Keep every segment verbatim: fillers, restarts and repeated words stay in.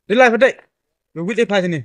Dei lai pha dei. Yo wit dei pha sini.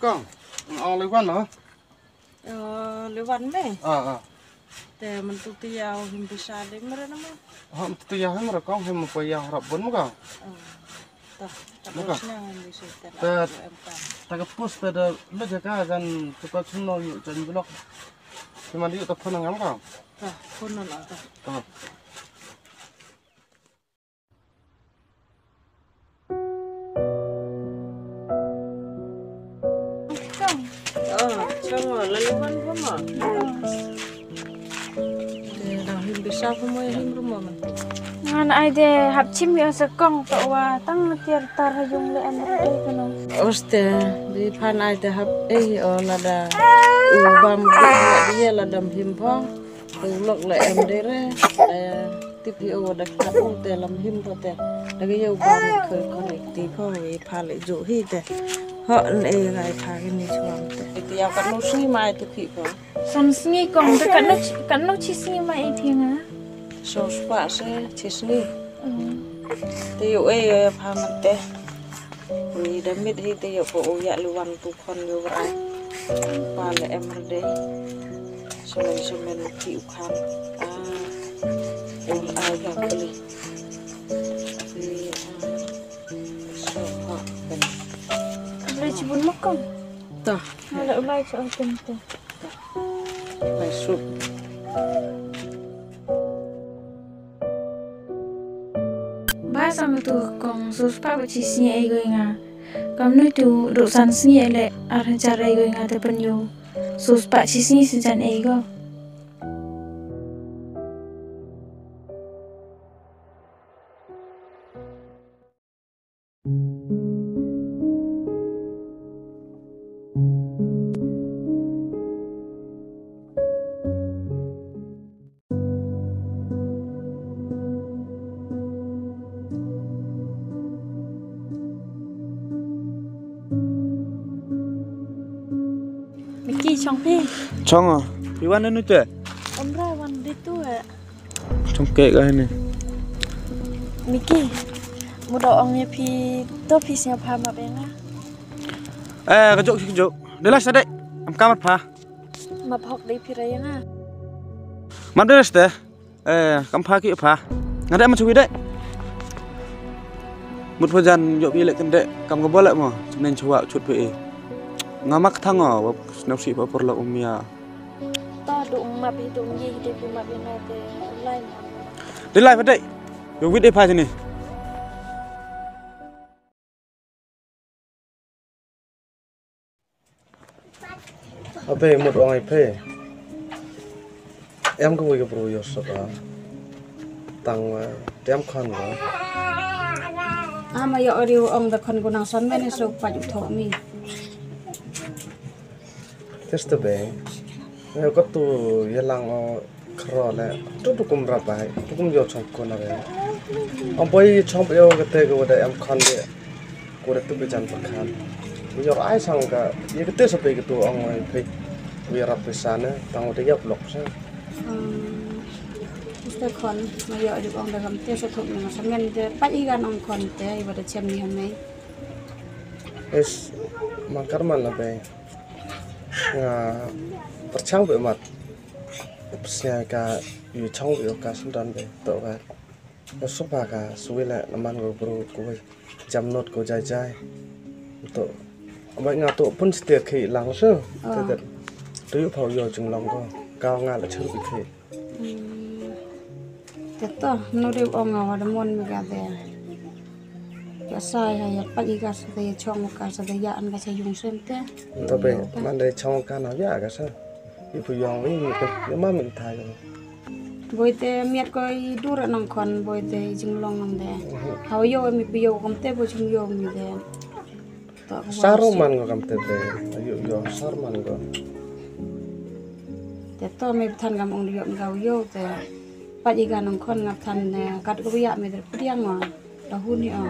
Kong, ang le wan no? Ïa le wan me. Ah, ah. Te mynta te ïa u him pisa de mara na ma. Ha, mynta te ïa him mara kong, him pa ïa harap bun ma kong. Oh. Ta, ta. Maka. Pus na ngan di sita. Ta, ta ka pus ta da le jaka kan tukar suno yu jan blok. Cuma di ta phone ngam kong. Ta, phone na ta. Ta. Kong. Oh, chong, la le wan ko ma. Te dang him bisa ko mo him rumo man. Ngan ai de hap chim ïa sa kong to wa tang tiar tar ha jong le an ai kono. Oste, bi phan ai de hap ei o lada u bam ko ya lada him phong. U lok la em de re. Tip hi o da kap u te lam him ko te. Da ka yow ba mi khoi khoi ti ko wi pha le ju hi te. Ho ne ngai pha ki ni chuam te. Ti ya ka nu sngi mai tu ki ko. San sngi kong te ka nu chi, ka nu chi sngi mai e phi nga. So spa se chi sngi. Te yow e yow pha man te. Wi da mit hi te yow ko u ya lu wan tu khon yow rai. Pa le em re de. Semen semen ki u khan. Ah. Em ai ga kali. Wi ah. So ha ben. Ulai chibun makam. Ta. Ala ulai cha open ta. Lai sup. Ba sa ma tu kong sus pa ba chi sngi ei goi nga. Kam nu tu du san sngi ei le ar hajar ei goi nga te pen yu. Sus pa chi sngi si jan ei go. Miki chong phi. Chong ah. Phi wan nu te. Omra wan di tu eh. Chong ke ka ni. Miki. Mu do ong ye phi to phi sngap ha ma benga. Eh, ka jok, ka jok. Dela sa dek. Am kamar pha. Ma phok dei phi ra ya nga. Mam dela sa dek. Eh, kam pha ki pha. Nga dek ma chui dek. Mut pha jan jok bi lek kendek. Kam ka bolek mo. Nen chuwa chut phi. Nga mak thang o. Wap snap si pa por la um ya. Ta du ma bi du ye de bi ma bi na de lai. De lai pha dek. Yo wit de pha jini. Ape mut ong ai phe. Em ko wei ko bro yo sapa. Tang wa tem khan wa. Ama yo ori ong da khan ko nang son mene so pa ju thok mi. Test the bank. Ïa katu ïa lang o khro le tu tu kum rap bai tu kum ïoh chong kun re. Ong boi chong ïoh kate ko da em khon de. Ko da tu bi jan pa khan. Ïoh ai sang ka ïa kate sa pe katu ong ai pe. Wi rap pisa ne tang da ïap lok sa. Hmm. Mister Khon, ma ïoh juk ong da kam te sa thuk ne ma sa ngen te pa i gan ong khon te i ba da chem ni ha mei. Es mangkar man la be. Nga pyrchang beh mat. Pyrchang ka yu chong beh ka sendon beh to ka. Nga suba ka suwi la naman ko bru ko wei. Jam not ko jai jai. To. Bai nga to pun setia khi lang se. Te te. Tu yu phau yo jing long ko. Ka nga la chur bi khi. Hmm. Te to, mano de ong nga wa de mon mi ka te. Ya sa ya ya pa i ka sa te ya chong ka sa te ya an ka sa yung sem te. To be man de chong ka na ya ka sa. I pu yong i mi ka ya ma mi thai. Boi te miat ko i dur nang khon boi te i jing long nang de. Hau yo mi pu yo kom te boi jing yo mi de. Sar man ko kam te te. Ayu yo sar man ko. Te to me than kam ong yo nga yo te. Pa i ka nang khon nga than ne kat ko ya me der pdiang ma. Da hu ni ong.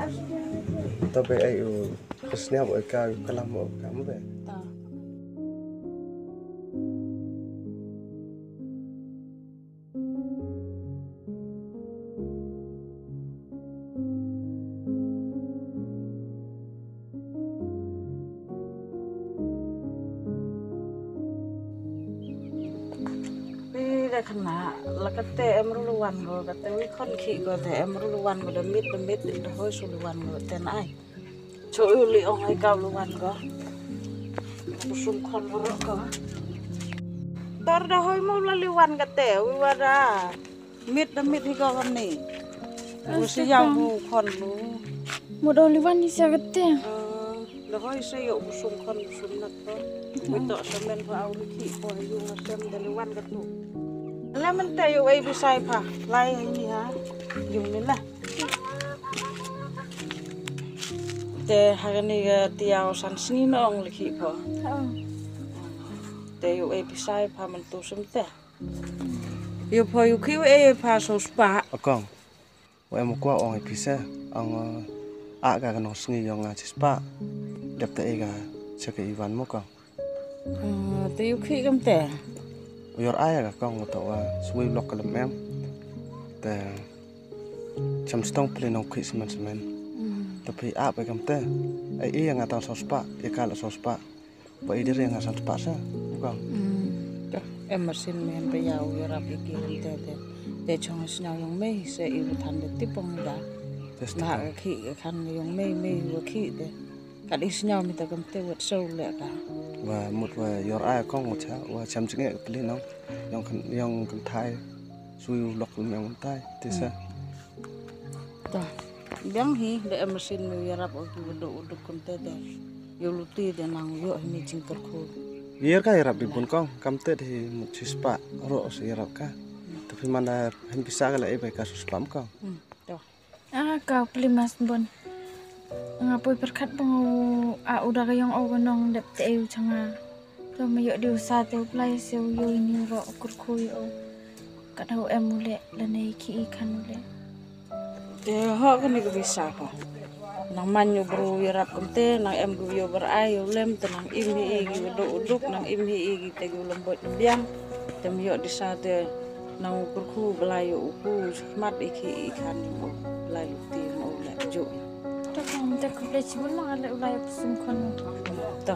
To be ai u kesnya bo ka kalam bo kam be. To. Pi da khana la kate em ru luwan go kate wi khon khi go te em ru luwan go da mit da mit da hoi su luwan go te nai. Cho u li ong ai kau luwan ko. Kusum khon bro ko. Tor da hoi mo la liwan kate wi wada. Mit da mit hi ko kam ni. Usi yang bu khon lu. Mo da liwan ni sa kate. Da hoi sa yo kusum khon kusum nat ko. Wi to semen ko au li khi ko yu ngasem da liwan katu. Lemon te yo ai bisai pha. Lai ni ha. Yung ni la. Te ha kani ka tiaw san sngi na ong likhi pho. Te yu ei pisai pha man tu sum te. Yu pho yu khi ei pha so spa. Akong. Wa em kwa ong ei pisa. Ong a ka ka nong sngi yong a chi spa. Dep te ei ka che ka iwan mo kong. Te yu khi kam te. Yor ai ka kong to wa sui lok ka lem em. Te cham stong pli nong khi semen semen. Te phi ap ai kam te. Ai i nga tang so spa, i ka la so spa. Ba i dir nga san spa sa. Kong. Em masin men ba yau yorap i ki te te. Te chong sna yong mei se i than de tipong da. Te sta. Ba khi kan yong mei mei wa khi te. Kat i sñiaw mi ta kam te wat so le ka. Wa mut wa yor ai kong wa cha wa cham chinge pli nong. Yong kan yong kan thai. Sui u lok mi yong thai. Te sa. Ta. Biang hi de em sin mi yarap o ki wadu wadu kan te de. Yo luti de nang yo hi mi jing kyrkhu. Yer ka yarap bi bun kong kam te de hi mut si spa ro si yarap ka. Tapi mana hin bisa ka la e bai ka su spa kong. To. Ah, ka pli mas bon. Nga poi pyrkhat ba nga u a u da ka yong o ka nong dep te u changa. To ma yo di u sa te u plai se u yo ni ro kur khu yo. Ka da u em u le la nei ki i khan u le. Te ho ka ni ka bisa ka. Nang man yo bru yo rap kum te nang em gu yo ber ai yo lem te nang im hi i gi do u duk nang im hi i gi te gu lem bot biang. Te ma yo di sa te. Nang u kyrkhu blai u ku mat i ki i khan u blai u ti u le ju. Te kong te ku blai chibun ma le u lai u sum khon. Ta.